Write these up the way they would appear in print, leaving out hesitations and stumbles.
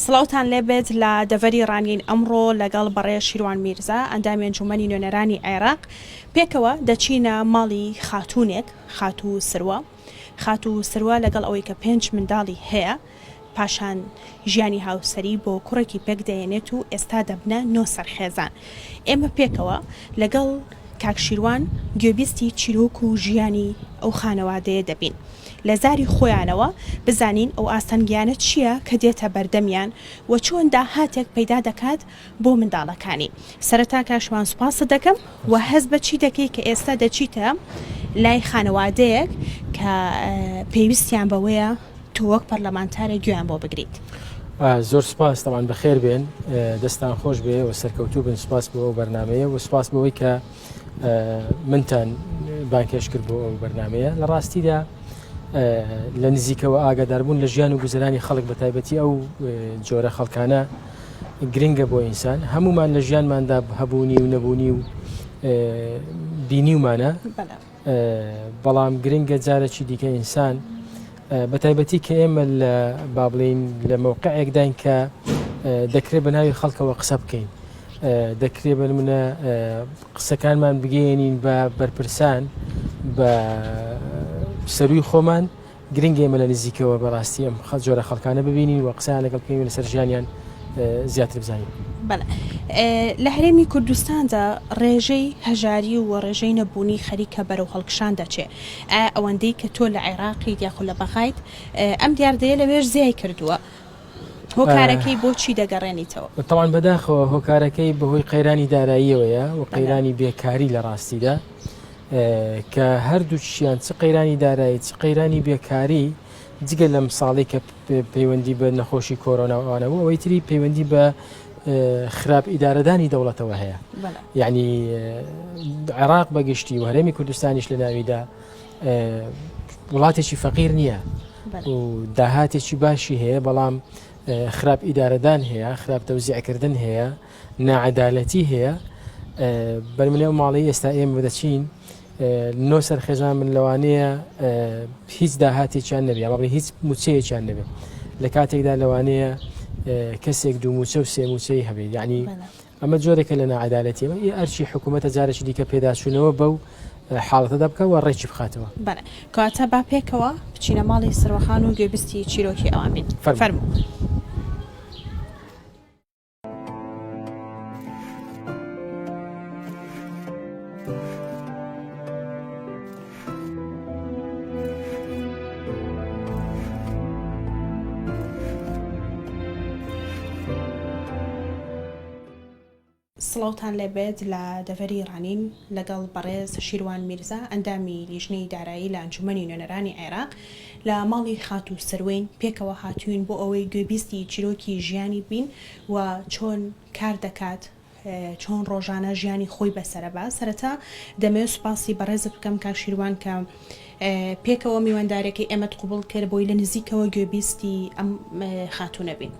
سڵاوتان لێبێت لە دەڤەری ڕانیەین ئەمڕۆ لەگەڵ بەڕێز شیروان میرزا ئەندامی ئەنجومەنی نوێنەرانی عێراق پێکەوە دەچینە ماڵی خاتوونێک خاتوو سروە خاتوو سروە لەگەڵ ئەوەی کە پێنج منداڵی هەیە پاشان ژیانی هاوسەری بۆ کوڕێکی پێک دەێنێت و ئێستا دەبنە نۆ سەرخێزان ئێمە پێکەوە لەگەڵ کاک شیروان گوێبیستی چیرۆک و ژیانی ئەو خانەوادەیە دەبین لە زاری خۆیانەوە بزانین ئەو ئاستەنگیانە چییە کە دێتە بەردەمیان و چۆن داهاتێک پەیدا دەکات بۆ منداڵەکانی. سەرەتا کاک شوان سوپاست دەکەم و هەست بە چی دەکەی کە ئێستا دەچیتە لای خانەوادەیەک کە پێویستیان بەوەیە تۆ وەک پەرلەمانتارێک گوێیان بۆ بگریت؟ زۆر سوپاس تەوان بەخێر بێن دەستان خۆش بێ و سەرکەوتوو بن سوپاس بۆ ئەو بەرنمەیە و سوپاس بۆەوەی کە منتان بانکێش کرد بۆ ئەو بەرنمەیە لە ڕاستیدا لە نزیکەوە ئاگاداربوون لە ژیان و گوزەرانی خەڵک بە تایبەتی ئەو جۆرە خەڵکانە گرنگە بۆ ئینسان هەمومان لە ژیانماندا هەبوونی و نەبوونی و بینیومانە بەڵام گرنگە جارێکی دیکە ئینسان بە تایبەتی کە ئێمە لە با بڵین لە مەوقعێکداین کە دەکرێت بە ناوی خەڵکەوە قسە بکەین دەکرێت بە نمونە قسەکانمان بگەیەنین بە بەرپرسان بە سەروی خۆمان گرنگە ئێمە لە نزیکەوە بەڕاستی ئەم جۆرە خەڵکانە ببینین و قسەیان لەگەڵ بکەین و لەسەر ژیانیان زیاتر بزانین. بەڵێ لە هەرێمی کوردستاندا ڕێژەی هەژاری و ڕێژەی نەبوونی خەریکە بەرەو هەڵکشان دەچێ، ئایا ئەوەندەی کە تۆ لە عێراقیت یاخود لە بەغایت ئەم دیاردەیە لەوێش زیای کردووە؟ هۆکارەکەی بۆ چی دەگەڕێنیتەوە؟ تەوان بەداخەوە هۆکارەکەی بەهۆی قەیرانی داراییەوەیە و قەیرانی بێکاری لە ڕاستیدا کە هەردووکیان چ قەیرانی دارایی چ قەیرانی بێکاری جگە لەم ساڵی کە پەیوەندی بە نەخۆشی کۆرۆنا و ئەوانە بوو ئەوەی تری پەیوەندی بە خراپ ئیدارەدانی دەوڵەتەوە هەیە یعنی عێراق بەگشتی و هەرێمی کوردستانیش لە ناویدا وڵاتێکی فەقیر نییە و داهاتێکی باشی هەیە بەڵام خراپ ئیدارەدان هەیە خراپ تەوزیعکردن هەیە ناعەدالەتی هەیە بەرمنە ئەو ماڵی ئێستا ئێمە دەچین نۆ سەر خێزان من لەوانەیە هیچ داهاتێکیان نەبێ بەڵێ هیچ موچەیەکیان نەبێت لە کاتێکدا لەوانەیە کەسێک دوو موچە و سێ موچەی هەبێت یعنی ئەمە جۆرێکە لە ناعەدالەتی ئەمە ئی ئەرکی حکوومەتە جارێکی دیکە پێداچوونەوە بەو حاڵەتەدا بکا و ڕێکی بخاتەوە. بەڵێ کەواتە با پێکەوە بچینە ماڵی سروەخان و گوێبیستی چیرۆکی ئەوان بین. فەرموو. فەرموو. سڵاوتان لێبێت لە دەڤەری ڕانین لەگەڵ بەڕێز شیروان میرزا ئەندامی لیژنەی دارایی لە ئەنجومەنی نوێنەرانی عێراق لە ماڵی خاتوو سروەین پێکەوە هاتووین بۆ ئەوەی گوێبیستی چیرۆکی ژیانی بین و چۆن کار دەکات چۆن ڕۆژانە ژیانی خۆی بەسەرەبا سەرەتا دەمەوێت سوپاسی بەڕێزت بکەم کاک شیروان کە پێکەوە میواندارەکەی ئێمەت قوبڵ کرد بۆی لە نزیکەوە گوێبیستی ئەم خاتوونە بین.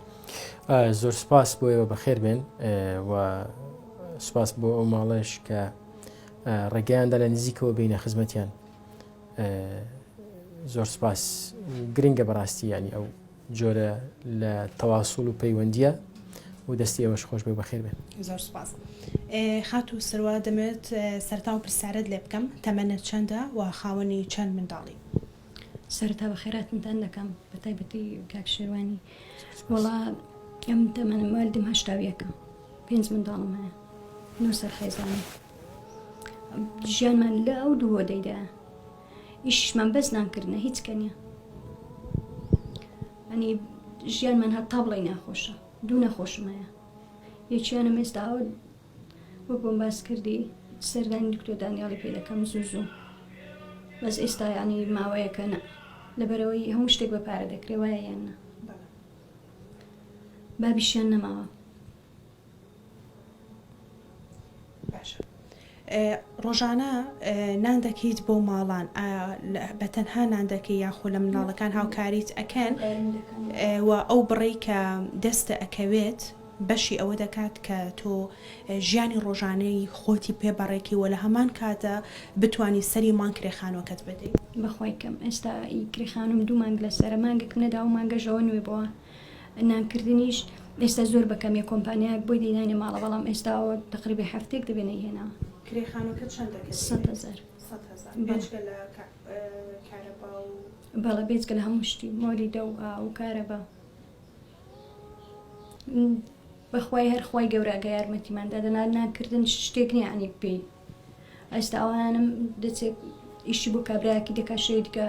زۆر سپاس بۆ ئێوە بەخێر بێن و سپاس بۆ ئەو ماڵەش کە ڕێگەیاندا لە نزیکەوە بینە خزمەتیان زۆر سپاس گرنگە بەڕاستی ینی ئەو جۆرە لە تەواسڵ و پەیوەندیە و دەستی ئێوەش خۆش بێ بەخێر بێن. زۆر سپاس. خاتوو سروە دەمەوێت سەرەتا ئەو پرسیارەت لێ بکەم تەمەنت چەندە و خاوەنی چەند منداڵی؟ سەرەتا بەخێراتنتان دەکەم بە تایبەتی کاک شێروانی وەڵا ئەم تەمەنم والدم هەشتا و یەکە پێنج منداڵم هەیە نۆ سەر خێزانم ژیانمان لە ئەو دوو هۆدەیدا ئیشیشمان بەس نانکردنە هیچ کە نییە ئەنی ژیانمان هەتا بڵێی ناخۆشە دوو نەخۆشم هەیە یەکیانم ئێستا وەک بۆم باس کردی سەردانی دکتۆر دانیاڵی پێ دەکەم زوو زوو بەس ئێستا یانی ماوەیەکە نا لەبەرەوەی هەموو شتێک بە پارە دەکرێ وایە یان نا بابیشیان نەماوە. باشە ڕۆژانە نان دەکەیت بۆ ماڵان بە تەنها نان دەکەی یاخۆ لە مناڵەکان هاوکاریت ئەکەن و ئەو بڕەی کە دەستە ئەکەوێت بەشی ئەوە دەکات کە تۆ ژیانی ڕۆژانەی خۆتی پێ بەڕێکی و لە هەمان کاتە بتانی سەری مانگ کرێ خانوەکەت بدەیت. بەخوای کەم ئێستا ئی کرێ خانوم دوو مانگ لەسەرە مانگێکم نەدا و مانگەشەوە نوێ بۆوە. نانکردنیش ئێستا زۆر بە کەمیە کۆمپانیایەک بۆی دەینانێ ماڵە بەڵام ئێستا ئەوە تەقریبی هەفتەیەک دەبێ نەیهێناوە. کرێ خانووەکە چەندە کە 100,000. 100,000 بێجگە لە کارەبا و. بەڵێ بێجگە لە هەموو شتی مۆلیدە و ئاو و کارەبا. بەخوای هەر خوای گەورە ئەگە یارمەتیمان دا دەنا نانکردن شتێک نییە یانی پێی ئێستا ئەوانم دەچێت ئیشی بۆ کابراەکی دەکا شەوی دیکە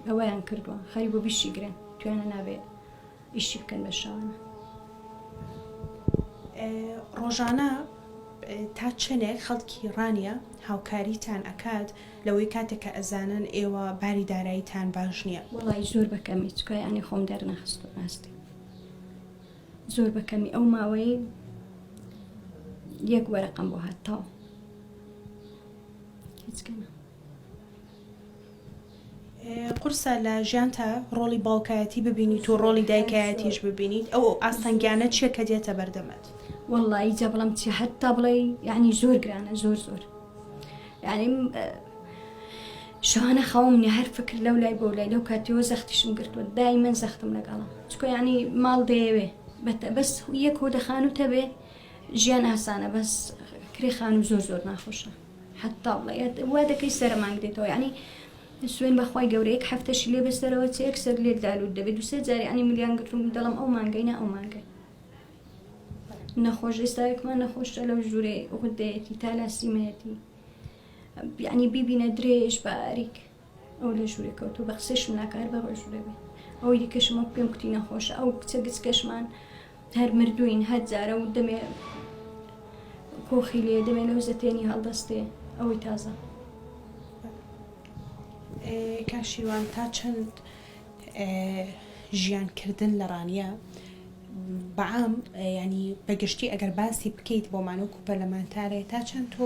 ئەوەیان کردووە خەری بۆ بیشی گرن تویانە نابێ ئیشی بکەن بە شەوانە. ڕۆژانە تا چەنێک خەڵکی ڕانیە هاوکاریتان ئەکات لەوەی کاتێک کە ئەزانن ئێوە باری داراییتان باش نییە؟ وەڵایی زۆر بە کەمی چکا یانی خۆم دەرنەخستووە ڕاستی زۆر بە کەمی ئەو ماوەیەی یەک وەرەقەم بۆ هات تەواو هیچ کەمە. قورسە لە ژیانتا ڕۆڵی باوکایەتی ببینیت و ڕۆڵی دایکایەتیش ببینیت ئەو ئاستەنگیانە چیە کە دێتە بەردەمت؟ وەڵڵایی جا بڵێم چی هەتا بڵێی یعنی زۆر گرانە زۆر زۆر یعنی شەوانە خەوم نیە هەر فکر لەو لای بۆ لای لەو کاتیەوە زەختیشم گرتووە دایمەن زەختم لەگەڵە چکۆ یعنی ماڵ دەیەوێ بەس یەک هۆدە خانوو تەبێ ژیان ئاسانە بەس کرێ خانوو زۆر زۆر ناخۆشە حەتا بڵێ وا دەکەی سەرە مانگ دێتەوە یعنی سوێن بەخوای گەورە یەک هەفتەشی لێ بەسەرەوە چێ یەکسەر لێت لالوت دەبێت دوسێ جار یعنی ملیان گرتوم دەڵم ئەو مانگەی نا ئەو مانگەی نەخۆش ئێستا یەکمان نەخۆشە لەو ژوورێ غودەیەتی تا لاسیمەیەتی یعنی بیبینە درێژ باریک ئەو لە ژوورێ کەوتو بە قسەشم ناکار بە ژوورێ بێ ئەوەی دیکەشم وەک پێم کوتی نەخۆشە ئەو کچە گچکەشمان هەر مردووین هەر جارە و دەمێ کۆخی لێ دەمێ لەو زەتێنی هەڵدەستێ ئەوەی تازە. کاک شیروان تا چەند ژیان کردن لە ڕانیە بەعام ینی بەگشتی ئەگەر باسی بکەیت بۆمان وەکو پەرلەمانتارێ تا چەند تۆ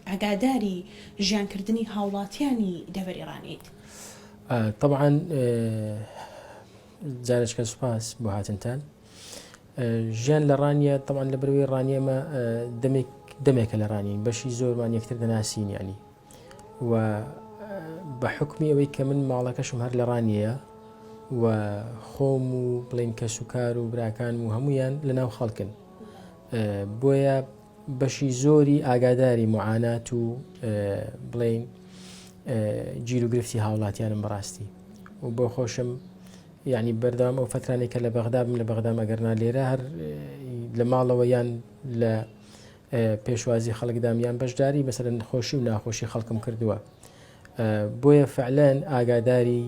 ئاگاداری ژیان کردنی هاوڵاتیانی دەڤەری ڕانیەیت؟ تەبعەن جارێکە سوپاس بۆ هاتنتان ژیان لە ڕانیە تەمان لە بەروی ڕانیەمە دەمێک دەمێکە لە ڕانین بەشی زۆرمان یەکتر دەناسین ینی و بە حکمی ئەوەی کە من ماڵەکەشم هەر لە ڕانیەیە و خۆم و بڵین کەس و کار و براکان و هەمویان لە ناو خەڵکن بۆیە بەشی زۆری ئاگاداری معانات و بڵین گیر و گرفتی هاوڵاتیانم بەڕاستی و بۆ خۆشم یعنی بەردەوام ئەو فترانێک کە لە بەغدا بم لە بەغدام ئەگەرنا لێرە هەر لە ماڵەوە یان لە پێشوازی خەڵکدام یان بەشداری مەسەلەن خۆشی و ناخۆشی خەڵکم کردووە بۆیە فعلەن ئاگاداری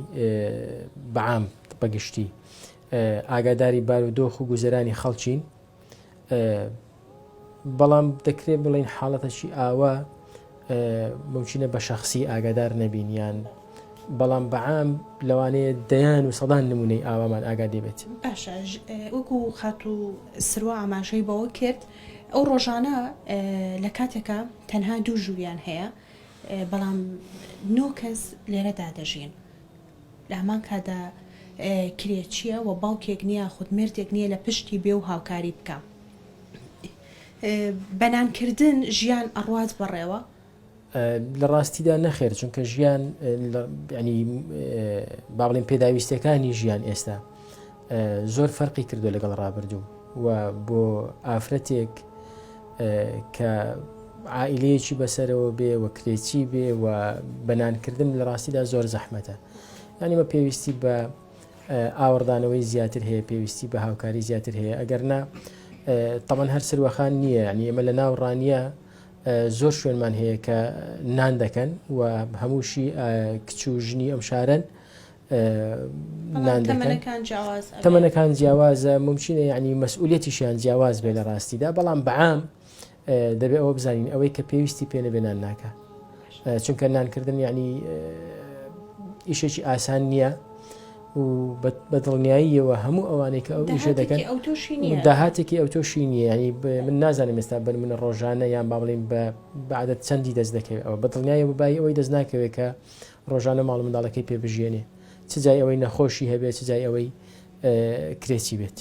بەعام بەگشتی ئاگاداری بارودۆخ و گوزەرانی خەڵکین بەڵام دەکرێت بڵین حاڵەتەکی ئاوا ممکنە بە شخصی ئاگادار نەبین یان بەڵام بەعام لەوانەیە دەیان و سەدان نمونەی ئاوامان ئاگادێ بێت. باشە وەکو خاتوو سروە ئاماژەی بەوە کرد ئەو ڕۆژانە لە کاتێکا تەنها دوو ژووریان هەیە بەڵام نۆ کەس لێرەدا دەژین لە هەمان کاتدا کرێچییە و باوکێک نییە خود مێردێک نییە لە پشتی بێ و هاوکاری بکا بە نانکردن ژیان ئەڕوات بەڕێوە؟ لە ڕاستیدا نەخێر چونکە ژیان ینی با بڵێن پێداویستەکانی ژیان ئێستا زۆر فەرقی کردو لەگەڵ ڕابردوو و بۆ ئافرەتێک کە عائلەیەکی بەسەرەوە بێ و کرێچی بێ و بەنانکردن لە ڕاستیدا زۆر زەحمەتە ینی مە پێویستی بە ئاوەڕدانەوەی زیاتر هەیە پێویستی بە هاوکاری زیاتر هەیە ئەگەر نا تەمان هەر سروەخان نییە ینی ئێمە لە ناو ڕانیە زۆر شوێنمان هەیە کە نان دەکەن و هەمووشی کچ و ژنی ئەم شارن تەمەنەکان جیاوازە ممکنە یعنی مەسئولەتیشیان جیاواز بێ لە ڕاستیدا بەڵام بەعام دەبێ ئەوە بزانین ئەوەی کە پێویستی پێ نەبێ نان ناکە چونکە نانکردن یعنی ئیشێکی ئاسان نییە و بە دڵنیاییەوە هەموو ئەوانەی کە ئەو ئیشە دەکەن داهاتێکی ئەوتۆشی نییە ینی من نازانم ئێستا بن منە ڕۆژانە یان با بڵین بە بەعادەت چەندی دەست دەکەوێت ئەوە بە دڵنیایەوە بای ئەوەی دەست ناکەوێت کە ڕۆژانە ماڵ منداڵەکەی پێ بژیێنێ چ جای ئەوەی نەخۆشی هەبێت چ جای ئەوەی کرێچی بێت.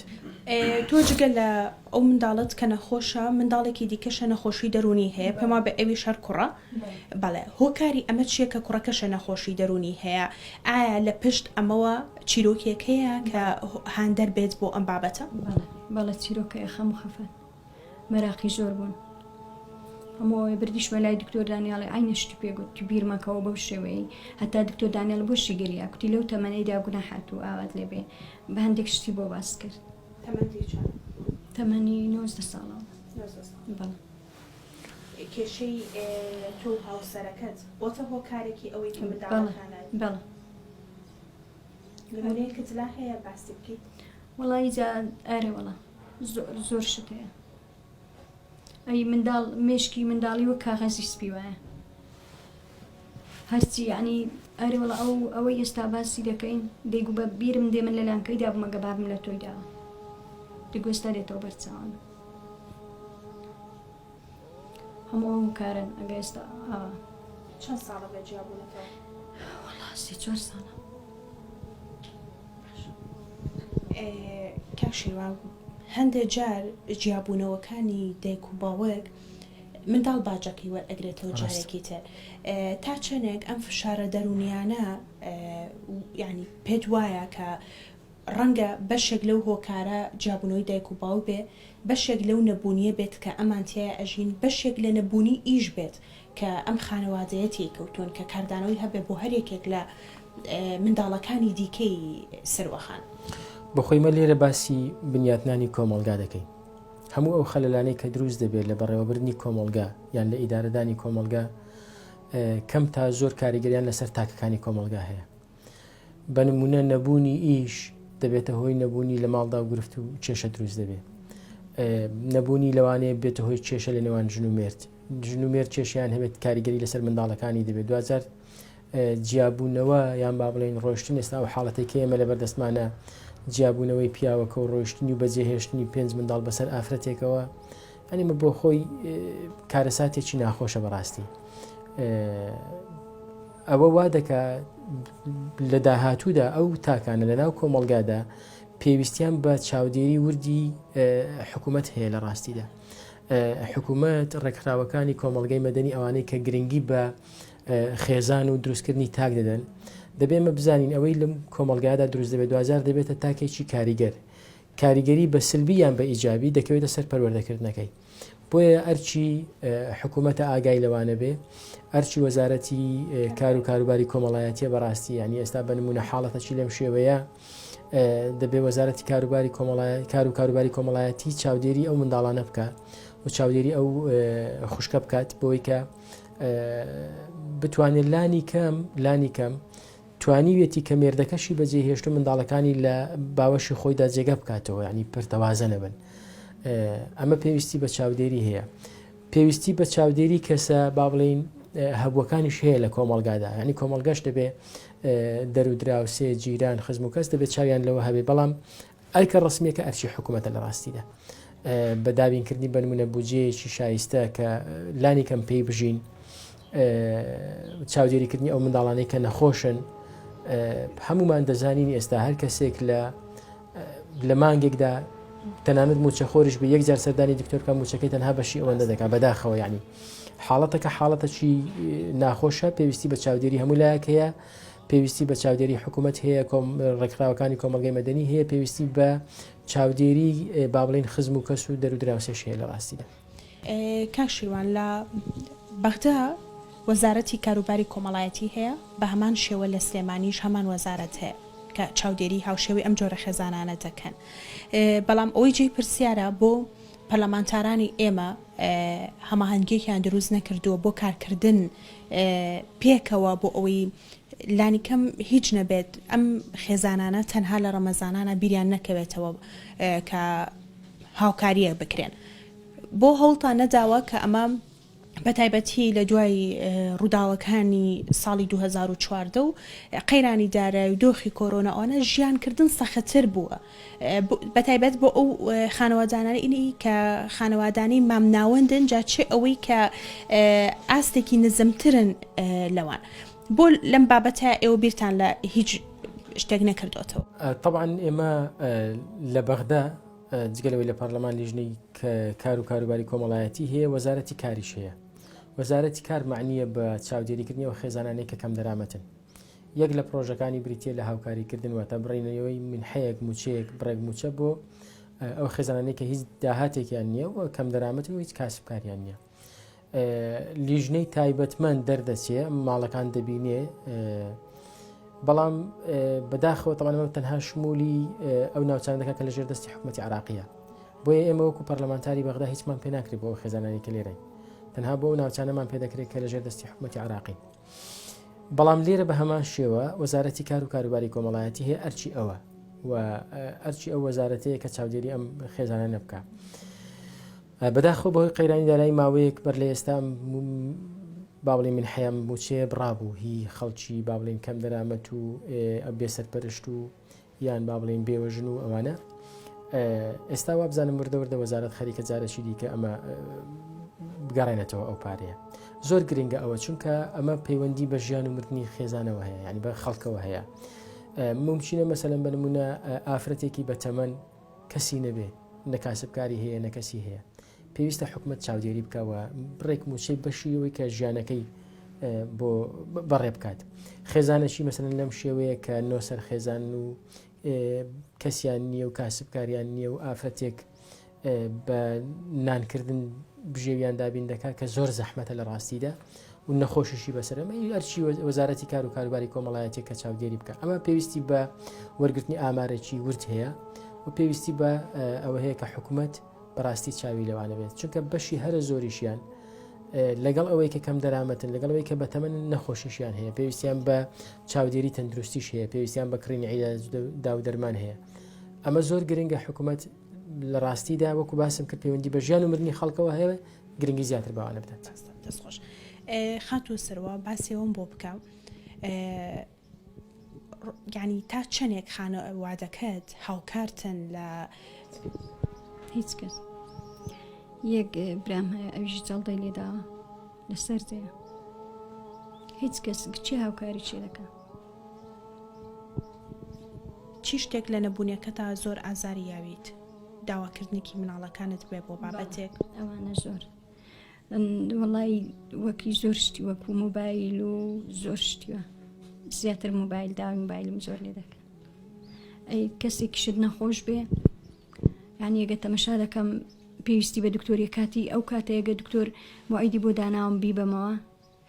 تۆ جگە لە ئەو منداڵەت کە نەخۆشە، منداڵێکی دیکەشە نەخۆشی دەروونی هەیە، پێم وابێ ئەویش هەر کوڕە. بەڵێ، هۆکاری ئەمە چییە کە کوڕەکەشە نەخۆشی دەروونی هەیە؟ ئایا لە پشت ئەمەوە چیرۆکێک هەیە کە هاندەر بێت بۆ ئەم بابەتە؟ بەڵێ، بەڵێ چیرۆک هەیە، خەم و خەفەت. مەراقی زۆر بوون. هەموو ئەوەی بردیشمە لای دکتۆر دانیاڵی عەینە شتی پێ گوت بیر مەکەوە بەو شێوەیەی هەتا دکتۆر دانیاڵ بۆشی گریا کوتی لەو تەمەنەیدا گوناح هاتوو ئاوات لێ بێ بە هەندێک شتی بۆ باس کرد. تەمەنی چەند؟ تەمەنی 19 ساڵە. 19 ساڵ. بەڵێ. کێشەی تۆ و هاوسەرەکەت بۆتە هۆکارێکی ئەوەی کە منداڵەکانت؟ بەڵێ. نمونەیەکت لا هەیە باسی بکەیت؟ وەڵایی جا ئەرێ وەڵا زۆر زۆر شت هەیە. ئەی منداڵ مێشکی منداڵی وەک کاغەزی سپی وایە هەرچی یعنی ئەرێ وەڵا ئەو ئەوەی ئێستا باسی دەکەین دەیگو بە بیرم دێ من لە لانکەی دابوومە گە بابم لە تۆی داوە دەگو ئێستا دێتەوە بەرچاوم هەموو ئەو هۆکارن ئەگە ئێستا ئاوا چەند ساڵە بە جیابوونەتەوە؟ وەڵا سێ چوار ساڵە. کاک شیروان هەندێ جار جیابوونەوەکانی دایک و باوک منداڵ باجەکەی وەرئەگرێتەوە جارێکی تر تا چەندێک ئەم فشارە دەروونیانە یعنی پێت وایە کە ڕەنگە بەشێک لەو هۆکارە جیابوونەوەی دایک و باوک بێ بەشێک لەو نەبوونیە بێت کە ئەمان تیایا ئەژین بەشێک لە نەبوونی ئیش بێت کە ئەم خانەوادەیە تێی کەوتوون کە کاردانەوەی هەبێ بۆ هەر یەکێک لە منداڵەکانی دیکەی سروەخان. بەخۆی مە لێرە باسی بنیاتنانی کۆمەڵگا دەکەین. هەموو ئەو خەلەلانەی کە دروست دەبێت لە بەڕێوەبردنی کۆمەڵگا یان لە ئیدارەدانی کۆمەڵگا کەم تا زۆر کاریگەریان لەسەر تاکەکانی کۆمەڵگا هەیە. بە نمونە نەبوونی ئیش دەبێتە هۆی نەبوونی لە ماڵدا و گرفت و کێشە دروست دەبێت. نەبوونی لەوانەیە بێتە هۆی کێشە لە نێوان ژن و مێرد. ژن و مێرد کێشیان هەبێت کاریگەری لەسەر منداڵەکانی دەبێت دواجار جیابوونەوە یان با بڵێین ڕۆشتن ئێستا ئەو حاڵەتێک کە ئێمە لەبەر دەستمانە جیابوونەوەی پیاوەکە و ڕۆشتنی و بەجێهێشتنی پێنج منداڵ بەسەر ئافرەتێکەوە ئەنیمە بۆ خۆی کارەساتێکی ناخۆشە بەڕاستی ئەوە وا دەکا لە داهاتوودا ئەو تاکانە لە ناو کۆمەلگادا پێویستیان بە چاودێری وردی حکوومەت هەیە لە ڕاستیدا حکوومەت ڕێکخراوەکانی کۆمەڵگەی مەدەنی ئەوانەی کە گرنگی بە خێزان و دروستکردنی تاک دەدەن دەبێ ئێمە بزانین ئەوەی لەم کۆمەڵگادا دروست دەبێت دواجار دەبێتە تاکێکی کاریگەر کاریگەری بە سلبی یان بە ئیجابی دەکەوێتە سەر پەروەردەکردنەکەی بۆیە ئەرچی حکوومەتە ئاگای لەوانە بێ ئەرچی وەزارەتی کار و کاروباری کۆمەڵایەتیە بەڕاستی ینی ئێستا بە نمونە حاڵەتەکی لەم شێوەیە دەبێ وەزارەتی کاروباری کار و کاروباری کۆمەڵایەتی چاودێری ئەو منداڵانە بکە و چاودێری ئەو خوشکە بکات بۆی کە بتوانێت لانی کەم لانی کەم توانیویەتی کە مێردەکەشی بەجێ هێشت و منداڵەکانی لە باوەشی خۆیدا جێگە بکاتەوە ینی پرتەوازە نەبن ئەمە پێویستی بە چاودێری هەیە پێویستی بە چاودێری کەسە با بڵین هەبووەکانیش هەیە لە کۆمەلگادا ینی کۆمەلگەش دەبێ دەرودراوسێ جیران خزم و کەس دەبێت چاویان لەوە هەبێ بەڵام ئەرکە ڕسمیەکە ئەرچی حکوومەتە لە ڕاستیدا بە دابینکردنی بەنمونە بودجەیەکی شایستە کە لانی کەم پێی بژین چاودێریکردنی ئەو منداڵانەی کە نەخۆشن هەمومان دەزانین ئێستا هەر کەسێک لە لە مانگێکدا تەنانەت موچەخۆریش بە یەک جار سەردانی دکتۆر بکە موچەکەی تەنها بەشی ئەوەندە دەکات بەداخەوە یعنی حاڵەتەکە حاڵەتەکی ناخۆشە پێویستی بە چاودێری هەموو لایەک هەیە پێویستی بە چاودێری حکوومەت هەیە کۆم ڕێکخراوەکانی کۆمەڵگەی مەدەنی هەیە پێویستی بە چاودێری با بڵین خزم و کەس و دەرودراوسێش هەیە لە ڕاستیدا. کاک شیروان لە بەغدا وەزارەتی کاروباری کۆمەڵایەتی هەیە، بە هەمان شێوە لە سلێمانیش هەمان وەزارەت هەیە کە چاودێری هاوشێوەی ئەم جۆرە خێزانانە دەکەن. بەڵام ئەوەی جێی پرسیارە بۆ پەرلەمانتارانی ئێمە هەماهەنگیەکیان دروست نەکردووە بۆ کارکردن پێکەوە بۆ ئەوەی لانیکەم هیچ نەبێت ئەم خێزانانە تەنها لە ڕەمەزانانە بیریان نەکەوێتەوە کە هاوکارییەک بکرێن بۆ هەوڵتان نەداوە کە ئەمە بەتایبەتی لە دوای ڕووداوەکانی ساڵی 2014 و قەیرانی دارایی و دۆخی کۆرۆنا ئەوانە ژیانکردن سەختتر بووە بەتایبەت بۆ ئەو خانەوادانەی کە خانەوادانەی مامناوەندن جا چ ئەوەی کە ئاستێکی نزمترن لەوان بۆ لەم بابەتە ئێوە بیرتان لە هیچ شتێک نەکردوێتەوە؟ طبعا ئێمە لە بەغدا. جگە لەوەی لە پەرلەمان لیژنەی کار و کاروباری کۆمەڵایەتی هەیە وەزارەتی کاریش هەیە وەزارەتی کار معنیە بە چاودێریکردنی ئەو خێزانانەی کە کەم دەرامەتن یەک لە پرۆژەکانی بریتە لە هاوکاریکردن واتە بڕینەوەی منحەیەک موچەیەک بڕێک موچە بۆ ئەو خێزانانەی کە هیچ داهاتێکیان نییە و کەم دەرامەتن و هیچ کاسبکاریان نییە لیژنەی تایبەتمەند دەردەچێ ماڵەکان دەبینێ بەڵام بەداخەوە تەوانەوە تەنها شمولی ئەو ناوچانە دەکات کە لەژێر دەستی حکوومەتی عراقیە بۆیە ئێمە وەکو پەرلەمانتاری بەغدا هیچمان پێ ناکرێت بۆ ئەو خێزانانی کە لێرەین تەنها بۆ ئەو ناوچانەمان پێ دەکرێت کە لەژێر دەستی حکوومەتی عراقین بەڵام لێرە بە هەمان شێوە وەزارەتی کار و کاروباری کۆمەڵایەتی هەیە ئەرچی ئەوە و ئەرچی ئەو وەزارەتەیە کە چاودێری ئەم خێزانە نەبکە. بەداخەوە بەهۆی قەیرانی دارایی ماوەیەک بەر لە ئێستا با بڵێین من حەیام مووچەیە بڕابوو هی خەڵکی با بڵێین کەم دەرامەت و بێ سەرپەرشت و یان با بڵێین بێوەژن و ئەوانە ئێستا وابزانم وردە وردە وەزارەت خەریکە جارێکی دیکە ئەمە بگەڕێنێتەوە ئەو پارەیە زۆر گرنگە ئەوە چونکە ئەمە پەیوەندی بە ژیان و مردنی خێزانەوە هەیە ینی بە خەڵکەوە هەیە ممکنە مەسەلەن بە نمونە ئافرەتێکی بەتەمەن کەسی نەبێ نە کاسبکاری هەیە نە کەسی هەیە پێویستە حکومت چاودێری بکە و بڕێک موچەی بەشی ئەوەی کە ژیانەکەی بۆ بەڕێ بکات خێزانەکی مەسەن لەم شێوەیە کە نۆسەر خێزان و کەسیان نییە و کاسبکاریان نییە و ئافرەتێک بە نانکردن بژێویان دابین دەکات کە زۆر زەحمەتە لە ڕاستیدا و نەخۆشیشی بەسەر ئەمە ئەرچی وەزارەتی کار و کاروباری کۆمەڵایەتی کە چاودێری بکە ئەمە پێویستی بە وەرگرتنی ئامارێکی ورد هەیە و پێویستی بە ئەوە هەیە کە حکوومەت بەڕاستی چاوی لەوانە بێت چونکە بەشی هەرە زۆریشیان لەگەڵ ئەوەی کە کەم دەرامەتن لەگەڵ ئەوەی کە بەتەمەن نەخۆشیشیان هەیە پێویستیان بە چاودێری تەندروستیش هەیە پێویستیان بە کڕینی عیلاج دا و دەرمان هەیە ئەمە زۆر گرنگە حکوومەت لە ڕاستیدا وەکو باسم کرد پەیوەندی بە ژیان و مردنی خەڵکەوە هەیە گرنگی زیاتر بەوانە بدات. دەست خۆش خاتوو سروە باسی ئەوەم بۆ بکە یعنی تا چەندێک خانەوادەکەت هاوکارتن لە هیچ کەس یەک برام هەیە ئەویش جەڵدەی لێداوە لەسەر جێیە هیچ کەس کچی هاوکاری چێ دەکە چی شتێک لە نەبوونیەکەتا زۆر ئازاری یاویت؟ داواکردنێکی مناڵەکانت بێ بۆ بابەتێک؟ ئەوانە زۆر وەڵی وەکی زۆر شتی وەکو مۆبایل و زۆر شتیوە زیاتر مۆبایل داوای مۆبایلم زۆر لێ دەکەن ئەی کەسێکیشت نەخۆش بێ یعنی یەگە تەمەشا دەکەم پێویستی بە دکتۆری کاتی ئەو کاتەیەگە دکتۆر موعیدی بۆ داناوم بیبەمەوە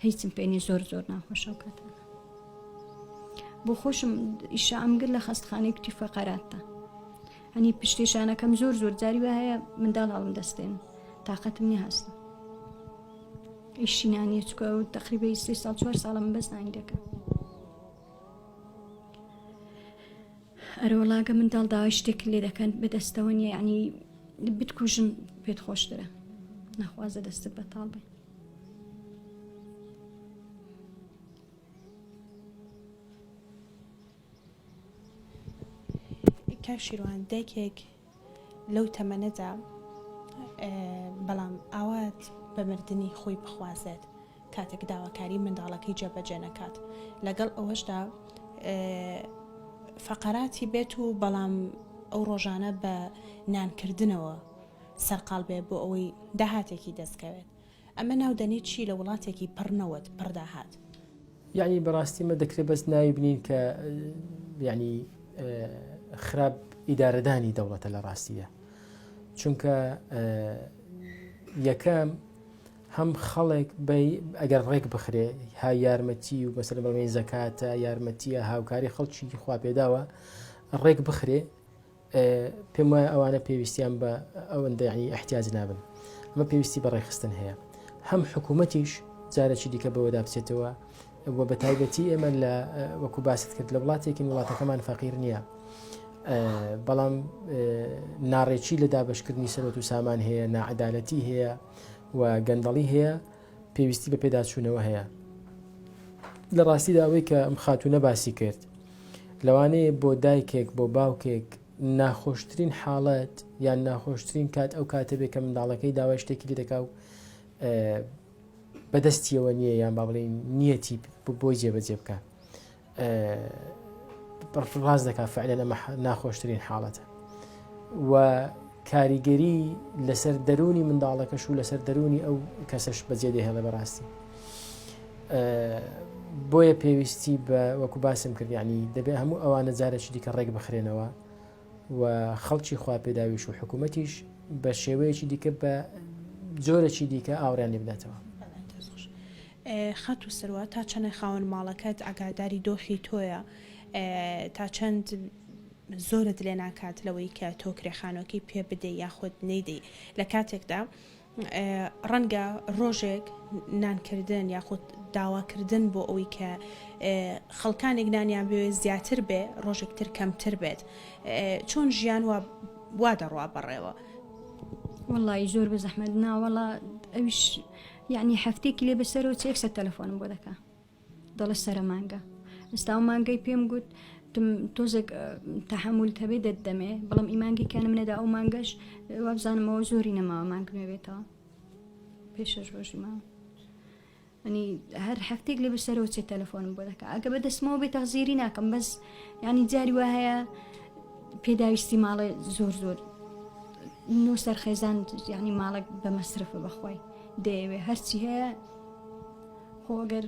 هیچم پێ نیە زۆر زۆر ناخۆشە ئەو کاتانە بۆ خۆشم ئیشە ئەمگر لە خەستخانەی کوتی فەقەراتدا هەنی پشتێشانەکەم زۆر زۆر جاری وە هەیە منداڵ هەڵم دەستێن تااقەتم نیە هەستم ئیشی نانیە چکە و تقریبی سێ ساڵ چوار ساڵە من بەس نانی دەکەم ئەرەوەڵاگە منداڵ داوای شتێک لێ دەکەن بەدەستەوە نیە یعنی بتکوژن پێت خۆشترە نەخوازە دەستت بەتاڵ بێ کاک شیروان دایکێک لەو تەمەنەدا بەڵام ئاوات بە مردنی خۆی بخوازێت کاتێک داواکاری منداڵەکەی جێبەجێ نەکات لەگەڵ ئەوەشدا فەقەراتی بێت و بەڵام ئەو ڕۆژانە بە نانکردنەوە سەرقاڵ بێ بۆ ئەوەی داهاتێکی دەستکەوێت ئەمە ناو دەنێی چی لە وڵاتێکی پڕ نەوت پڕ داهات؟ یەعنی بەڕاستی مە دەکرێت بەس ناوی بنین کە یەعنی خراپ ئیدارەدانی دەوڵەتە لە ڕاستیدا چونکە یەکەم هەم خەڵێک ئەگەر ڕێک بخرێ ها یارمەتی و مەسەر بڵێن زەکاتە یارمەتیە هاوکاری خەڵکی خوا پێداوە ڕێک بخرێ پێم وایە ئەوانە پێویستیان بە ئەوەندە یعنی احتیاج نابن ئەمە پێویستی بە ڕێکخستن هەیە هەم حکوومەتیش جارێکی دیکە بەوەدا بچێتەوە و بە تایبەتی ئێمە لە وەکو باست کرد لە وڵاتێکین وڵاتەکەمان فەقیر نییە بەڵام ناڕێکی لە دابشکردنی سەرۆت و سامان هەیە ناعەدالەتی هەیە و گەندەڵی هەیە پێویستی بە پێداچوونەوە هەیە لە ڕاستیدا ئەوەی کە ئەم خاتوونە باسی کرد لەوانەیە بۆ دایکێک بۆ باوکێک ناخۆشترین حاڵەت یان ناخۆشترین کات ئەو کاتە بێ کە منداڵەکەی داوای شتێکی لێ دەکا و بەدەستیەوە نییە یان با بڵێین نیەتی بۆی جێبەجێ بکە ڕاست دەکات فعلەن ئەمە ناخۆشترین حاڵەتە و کاریگەری لەسەر دەروونی منداڵەکەش و لەسەر دەروونی ئەو کەسەش بەجێ دەهێڵێ بەڕاستی بۆیە پێویستی بە وەکو باسم کرد ینی دەبێ هەموو ئەوانە جارێکی دیکە ڕێک بخرێنەوە و خەڵکی خوا پێداویش و حکوومەتیش بە شێوەیەکی دیکە بە جۆرەکی دیکە ئاوریان لێ بداتەوە. خاتوو سروە تا چەنێ خاوەن ماڵەکەت ئاگاداری دۆخی تۆیە تا چەند زۆرت لێ ناکات لەوەی کە تۆ کرێ خانوەکەی پێ بدەی یاخود نەیدەی لە کاتێکدا ڕەنگە ڕۆژێک نانکردن یاخود داواکردن بۆ ئەوەی کە خەڵکانێک نانیان بوێ زیاتر بێ ڕۆژێک تر کەمتر بێت چۆن ژیان وا دەڕوا بەڕێوە. وەڵی زۆر بە زەحمەت ناوەڵا ئەویش یعنی هەفتێکی لێ بەسەرەوە چێک سەر تەلەفۆنم بۆ دەکا دەڵێ سەرە مانگە ئێستا ئەو مانگەی پێم گوت تۆزێک تەحەمول هەبێ دەتدەمێ بەڵام ئیمانگی کەنم نەدا ئەو مانگەش وابزانمەوە زۆری نەماوە مانگ نوێ بێتەوە پێشەش ڕۆژی ماوە ئەنی هەر هەفتێک لێ بەسەرەوە چێ تەلەفۆنم بۆ دەکە ئەگە بە دەستمەوە بێ تەغزیری ناکەم بەس ینی جاری وا هەیە پێداویستی ماڵێ زۆر زۆر نۆ سەر خێزان یعنی ماڵێک بە مەسرفە بەخوای دەیەوێ هەرچی هەیە خۆ ئەگەر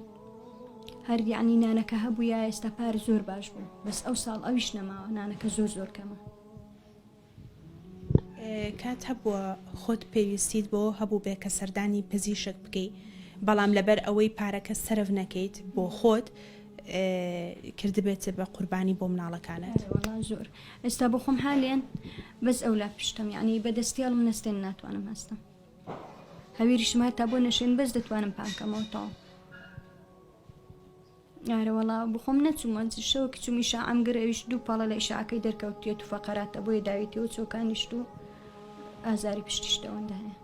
هەر یعنی نانەکە هەبوویا ئێستا پار زۆر باش بوو بەس ئەو ساڵ ئەویش نەماوە نانەکە زۆر زۆر کەمە. کات هەبووە خۆت پێویستیت بۆ هەبوو بێ کە سەردانی پزیشک بکەی بەڵام لەبەر ئەوەی پارەکە سەرف نەکەیت بۆ خۆت کردبێت بە قوربانی بۆ مناڵەکانت؟ وەڵا زۆر ئێستا بۆ خۆم حالێن بەس ئەولا پشتم یعنی بەدەستیاڵم نەستێن ناتوانم هەستم. هەویریشم هەتا بۆ نەشێن بەس دەتوانم پانکەمەوە تەواو ئارە وەڵا بخۆم نەچوومە شەوە کچوم ئیشاعەم گر ئەویش دوو پاڵە لە ئیشاعەکەی دەرکەوتیە تو فەقەراتە بۆیە داویتەوە چۆکانیشت و ئازاری پشتیش ئەوەندە هەیە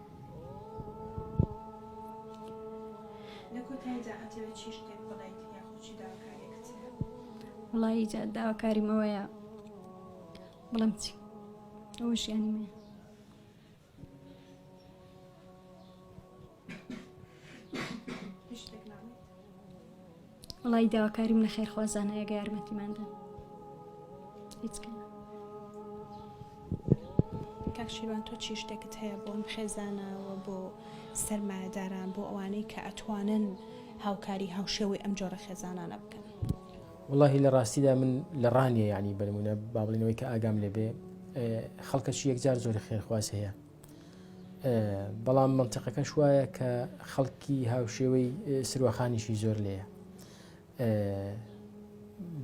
لە کۆتاییدا ئەتەوێت چی شتێک بڵێیت یاخود چی داواکاریەکت هەیە؟ وەڵایی جا داواکاریم ئەوەیە بڵێم چی ئەوە ژیانی منە. وەڵی داواکاریم لە خێرخوازان هەیە گە یارمەتیمان دەن هیچ کە کاک شیروان تۆ چی شتێکت هەیە بۆ ئەم خێزانە و بۆ سەرمایەداران بۆ ئەوانەی کە ئەتوانن هاوکاری هاوشێوەی ئەم جۆرە خێزانانە بکەن؟ وەڵاهی لە ڕاستیدا من لە ڕانیە یعنی بەنمونە با بڵێنەوەی کە ئاگام لێبێ خەڵکەکی یەکجار زۆری خێرخواز هەیە بەڵام منطقەکەش وایە کە خەڵکی هاوشێوەی سروەخانیشی زۆر لێیە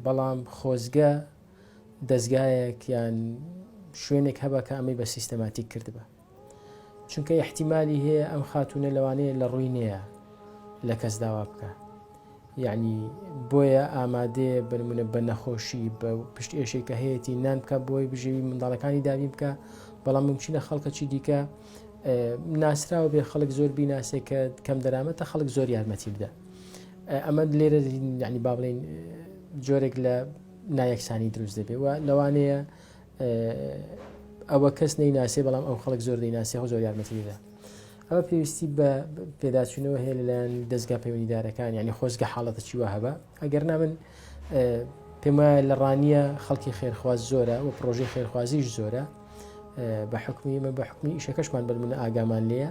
بەڵام خۆزگە دەستگایەک یان شوێنێک هەبە کە ئەمەی بە سیستەماتیک کردبە چونکە ئیحتیمالی هەیە ئەم خاتوونە لەوانەیە لە ڕووی نەیە لە کەس داوا بکە یعنی بۆیە ئامادەیە بنمونە بە نەخۆشی بە پشت ئێشێک کە هەیەی نان بکە بۆی بژێوی منداڵەکانی دابین بکە بەڵام ممکنە خەڵکەکی دیکە ناسراوە بێ خەڵک زۆر بیناسێ کە کەم دەرامەتە خەڵک زۆر یارمەتی بدە ئەمە لێرە یعنی با بڵین جۆرێک لە نایەکسانی دروست دەبێ و لەوانەیە ئەوە کەس نەیناسێ بەڵام ئەو خەڵک زۆر دەیناسێ و زۆر یارمەتی دەدا ئەوە پێویستی بە پێداچوونەوە هەیە لەلایەن دەستگا پەیوەندیدارەکان یعنی خۆزگە حاڵەتە چی وە هەبە ئەگەر نا من پێم وایە لە ڕانیە خەڵکی خێرخواز زۆرە و پرۆژەی خێرخوازیش زۆرە بە حکمی مە بە حکمی ئیشەکەشمان بەرمونە ئاگامان لێیە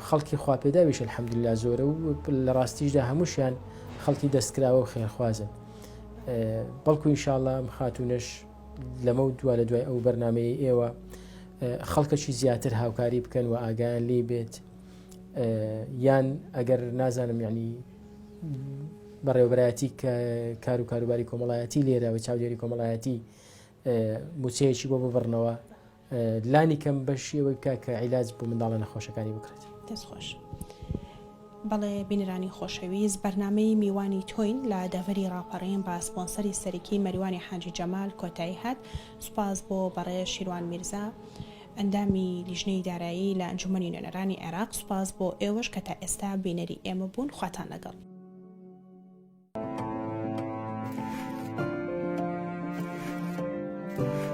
خەڵکی خواپێداویش الحەمدللا زۆرە و لە ڕاستیشدا هەمووشیان خەڵکی دەستکراوە و خێرخوازن بەڵکو ئینشاءاللە ئەم خاتوونەش لەمە و دوا لە دوای ئەو بەرنمەیە ئێوە خەڵکەکی زیاتر هاوکاری بکەن و ئاگایان لی بێت یان ئەگەر نازانم یعنی بەڕێوبەرایەتی کە کار و کاروباری کۆمەڵایەتی لێرە و چاودێری کۆمەڵایەتی موچەیەکی بۆ ببڕنەوە لانی کەم بەشی ئەوەی بکا کە عیلاج بۆ منداڵە نەخۆشەکانی بکڕێت. دەست خۆش. بەڵێ بینەرانی خۆشەویست بەرنامەی میوانی تۆین لە دەڤەری ڕاپەڕین بە سپۆنسەری سەرەکی مەریوانی حاجی جەمال کۆتایی هات سوپاس بۆ بەڕێز شیروان میرزا ئەندامی لیژنەی دارایی لە ئەنجومەنی نوێنەرانی عێراق سوپاس بۆ ئێوەش کە تا ئێستا بینەری ئێمە بوون خواتان لەگەڵ. Thank you.